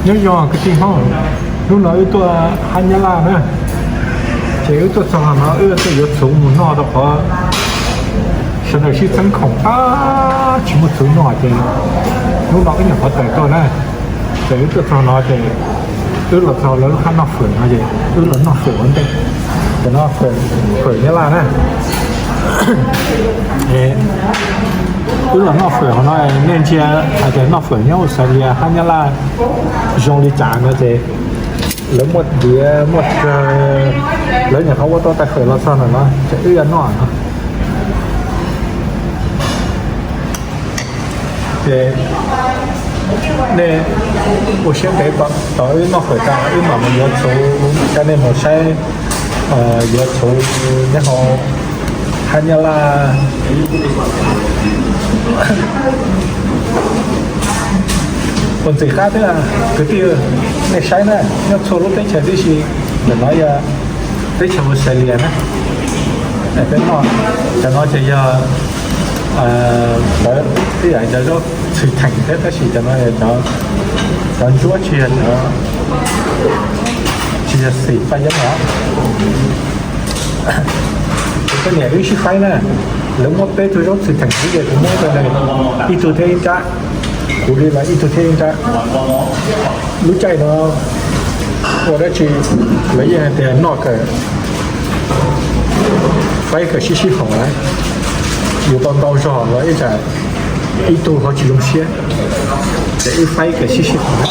Nyob zoo kwv tij Hmoob, hnub no wb tuaj hab Nyab Laj na, ces wb tuaj txog no wb tuaj yuav txhuv mus noj rau qhov sawv daws sib txeeb khoom tab tsis muaj txhuv noj ces hnub no wb nyuam qhuav tawm tuaj na, ces wb tuaj txog no ces wb los txog lawv lub hab noj fawm no ces wb los noj fawm ua ntej. Cov no fawm Nyab Laj na. Wb los noj fawm hauv no, nej ntsia hais tias noj fawm nyob Australia hab Nyab Laj zoo li cas no ces lawv muaj diav muaj kawg, lawv nyuam qhuav ua tau tais fawm los txog ntawm no ces wb yuav noj no. Ces nej ua siab ntev tos wb noj fawm tas wb mam mus yuav txhuv coj nej mus saib yuav txhuv nyob hauv hab Nyab Laj. Puas ntxim qab thiab kwv tij, nej saib na, nyob txhua lub teb chaws tib si, ntawm no yog teb chaws Australia na. Peb noj, cov no ces yog lawv ib yam cov zaub txhwm theem thiab tab sis cov no yog cov ntsuab tsis yog, tsis yog xim paj yeeb os. Kuv poj niam wb sib faib na, lawv muab peb tug zaub txhwm theem xwb ces kuv muab rau nws ib tug thiab ib nrab, kuv li los ib tug thiab ib nrab. Lub caij no ua dab tsi lawv yeej hais tias noj kawm, faib kawm sib sib haum na, yus tau ntau zog los ib tsam ib tug ho tsis zoo siab, ces wb faib kawm sib sib haum na.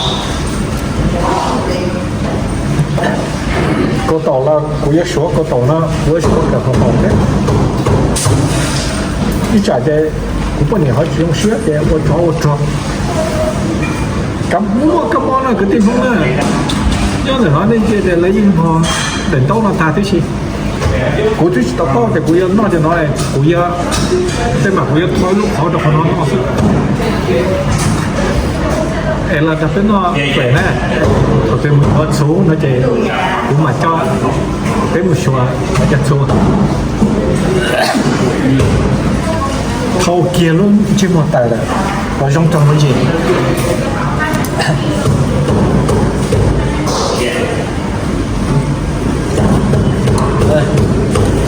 Kaus taum los kuv yuav suav kaus taum no, kuv yuav suav kawm haum haum thiab. Ib tsam ces kuv poj niam ho tsis zoo siab ces ua tsov ua rog. Kab muaj kab mob no kwv tij Hmoob na, nyob ntawm no nej ntsia tias lawv yeej npog daim ntaub no tag tib si. Kuv twb tsis tau paub tias kuv yuav noj cov no, kuv yuav, tej mas kuv yuav tho ib lub qhov rau qhov no noj xwb. Es los nrog peb noj fawm na, thaum twg mus yuav txhuv no ces kuv mam coj peb mus xyuas cov txhuv. Dhau kiag lub ntsej muag tawm lawm, los zoo raug me ntsis.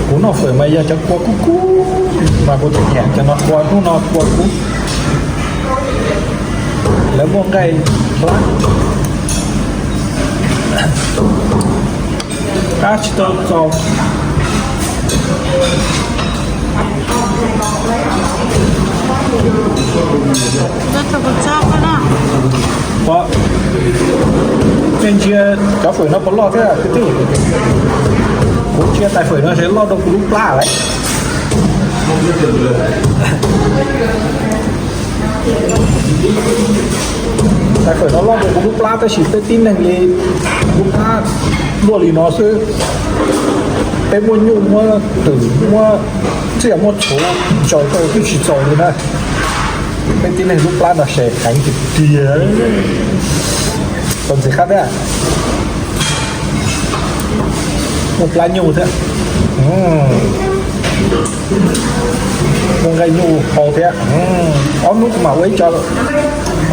Kuv noj fawm mas yog cov kua kub kub, mas kuv tus niam cov no kua hnub no kua kub. Lawv muaj nqaij hlab, qab tsis tau txaus. Nej ntsia cov fawm no puas loj thiab kwv tij? Kuv ntsia tais fawm no ces loj dua kuv lub plab lawm. Tais fawm no loj dua kuv lub plab tab sis peb tib neeg li lub plab luaj li no xwb. Peb muab nyuj muab twm muab tsiaj muab txhuv ntsaws rau twb tsis txaus li na. Peb tib neeg lub plab no ces heev tiag tiag. Tau ntxiv qab thiab. Muaj plab nyuj thiab. Muaj nqaij nyuj hau thiab. Ob hnub kuv mam ua ib co,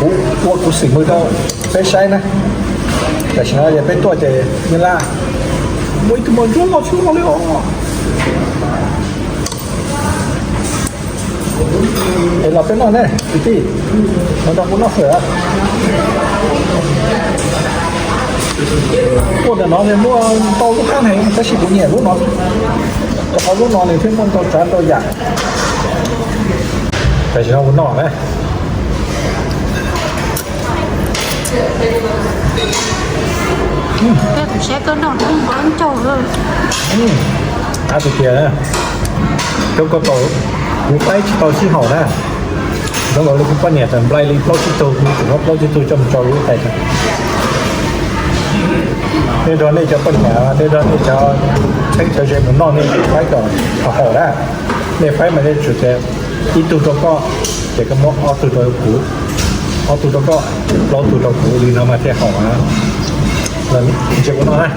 kuv ua kuv xim mus rau peb saib na. Tam sim no peb tuaj ces Nyab Laj muaj ib tug mos ntsuab loj tshaj no li os. Es los peb noj ne kwv tij, los nrog kuv noj fawm. Tuaj ntawm no nws muaj ntau lub qab heev tab sis kuv nyiam lub no, rau qhov lub no nws thiaj muaj ntau tsav ntau yam. Tam sim no kuv noj na. Qab tiag tiag. Cov kua taum kuv faib tsis tau sib haum na. Zoo nkaus li kuv poj niam tawm nplai li plaub tsib tug, kuv tseem muab plaub tsib tug coj mus tso lub tais. Nej nrog nej cov poj niam, nej nrog nej cov txheeb cov ze mus noj nej faib kom haum na. Nej faib mas nej tsum tias ib tug rau koj, ces koj muab ob tug rau kuv, ob tug rau koj, plaub tug rau kuv li no mas thiaj haum na. Ntsia kuv noj na.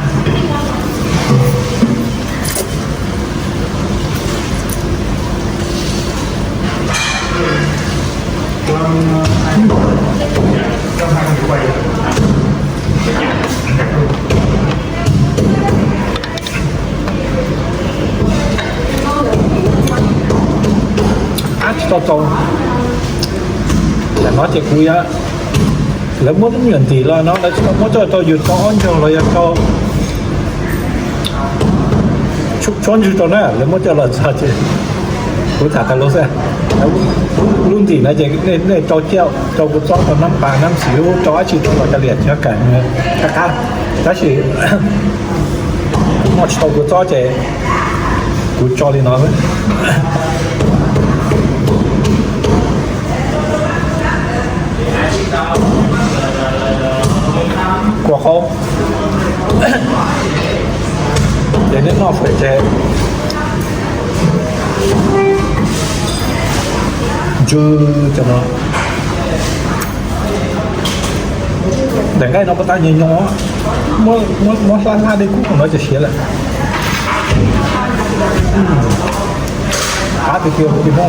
Ab, tsis tau txaus. Tam no ces kuv yuav, lawv muab lub me nyuam ntim los no lawv tsis tau muab coj rau yus tso ob ncaug los yog rau tshuab ntswg rau na, lawv muab coj los txog ces kuv tham tas lus xwb. Lub ntim no ces nej rau ciaj rau kuv txob rau nab pas nab xim ub rau dab tsi rau los kav liam tsis kam qab qab, tab sis noj tsis tau kuv txob ces kuv tso li no xwb. Kua qaub. Ces nej noj fawm ces ntsw cov no. Daim nqaij no puas tas nyo nyo, muab hlab hlab dej kub no ces siav lawm. Qab tiag tiag li no.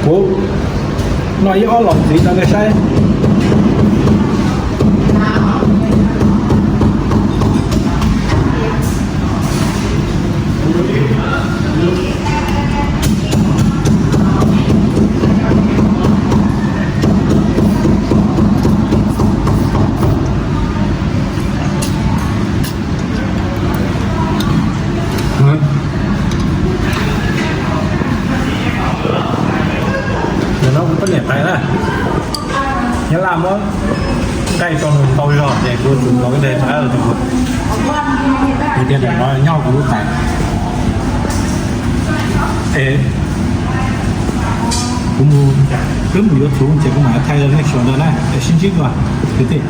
Kuv noj ib ob los ntxiv rau nej saib. Ntawm no kuv poj niam tais na, Nyab Laj muab nqaij rau nws ntau zog ces kuv tsum tau ib daim rau rau kuv. Kuv tias daim no nyob kuv lub tais. Es kuv mus, wb mus yuav txhuv ces kuv mam thaij nej sawv daws na, es sib ntsib dua kwv tij.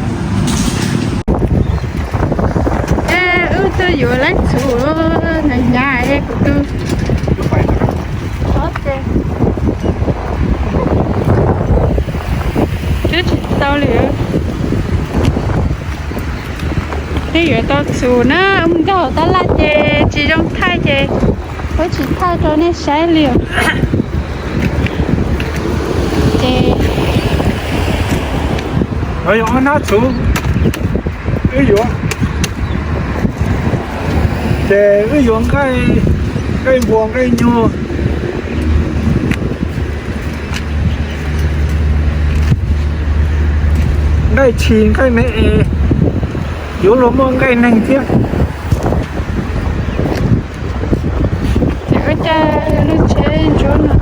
Wb tuaj yuav leej txhuv na, hnyav es kuv twb, twb tsis tau li. Twb yuav tau txhuv na, mus nkaug tab laj ces tsis zoo thaij ces wb tsis thaij rau nej saib li. Ces no yog ob hnab txhuv wb yuav, ces wb yuav nqaij, nqaij npua, nqaij nyuj, nqaij tshis, nqaij me es, yuav luag muaj nqaij neeg thiab. Ces ua cas lub tsheb ntsuab no.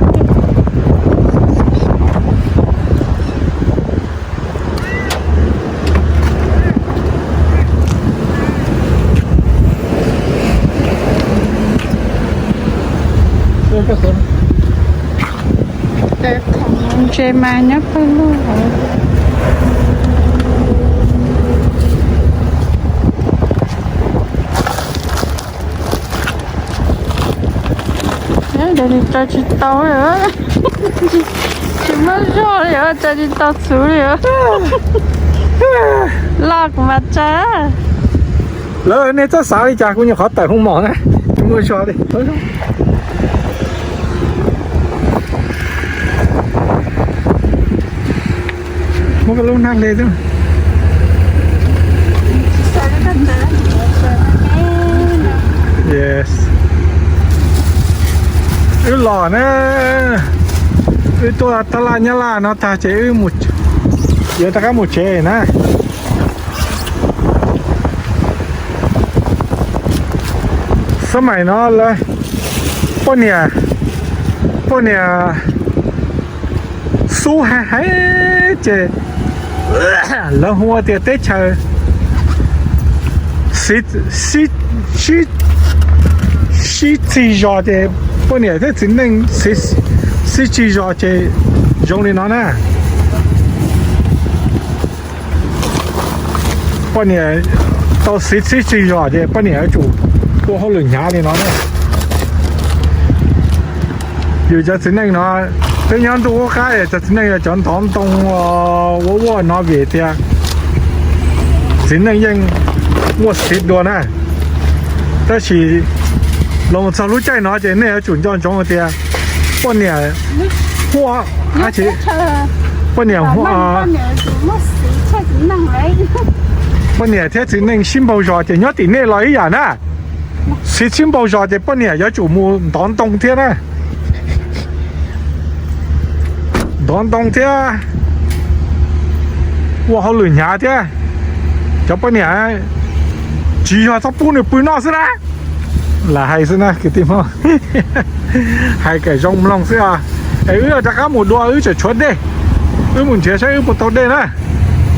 Tes khoom ntses mas nyob pawg lug hauv. Nyob ntawd tso tsis tau li, tsis muaj zog li os, tso tsis tau txhuv li os. Loj kuv mas tsa. Lawv nej txhob xav li cas, kuv nyuam qhuav tawm hoo mom na, tsis muaj zog li. Muab koj lub hnab hle xwb. Yes. Wb los na, wb tuaj tab laj nyab laj no tag ces wb mus, yuav rov qab mus tsev na. Xab maim no lawv poj niam, poj niam xub hais hais ces lawv hu ua tias teb chaws sib, sib, sib txig zos ces poj niam thiab txiv neej sib txig zos ces zoo li no na. Poj niam tau sib txig zos ces poj niam yuav tsum ua hauj lwm hnyav li no na. Yus cov txiv neej no, peb nyob ntuj ub qab, cov txiv neej yog cov ntov ntoo ua ua no vim tias txiv neej yeej muaj xiv dua na. Tab sis los txog lub caij no ces nej yuav tsum nco ntsoov tias poj niam hu, poj niam, poj niam thiab txiv neej sib npaug zos ces nyob tim nej los ib yam na. Xiv sib npaug zos ces poj niam yuav tsum mus ntov ntoo thiab na. Ntov ntoo thiab ua hauj lwm hnyav thiab. Cov poj niam tsis yog txhob pub nws pw noj xwb na. Lam hais xwb na kwv tij Hmoob, hais kom zoo mloog xwb os. Es wb rov qab mus dua, wb tseem tshuav dej, wb mus nrhiav saib wb puas tau dej na.